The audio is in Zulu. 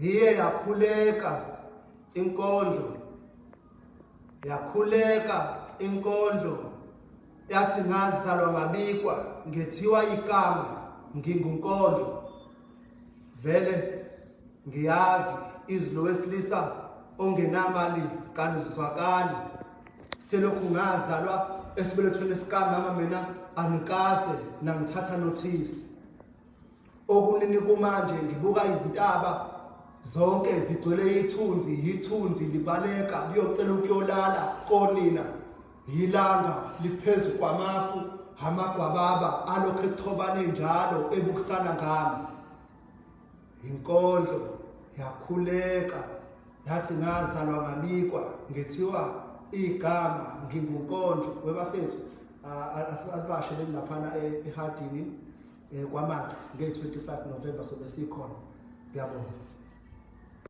Iye yakhuleka inkondlo, yakhuleka inkondlo yathi ngazalwa ngabikwa ngethiwa igama ngingunkondlo. Vele ngiyazi izwi lowesilisa ongenamali kalizwakali. Selokhu ngazalwa esibelethweni sikamama mina angikaze nangithatha nothisi. Okunini kumanje ngibuka izintaba zonke zigcwele ithunzi, yithunzi libaleka liyocela ukuyolala konina. Yilanga liphezu kwamafu, amagwababa alokhu echobane njalo ebukisana ngami. Inkondlo yakhuleka yathi ngazalwa ngabikwa ngethiwa igama ngingunkondlo. Webafethu asibasheleni laphana ehadini, eh, kwaMachi nge-25 November sobe sikhona. Ngiyabonga.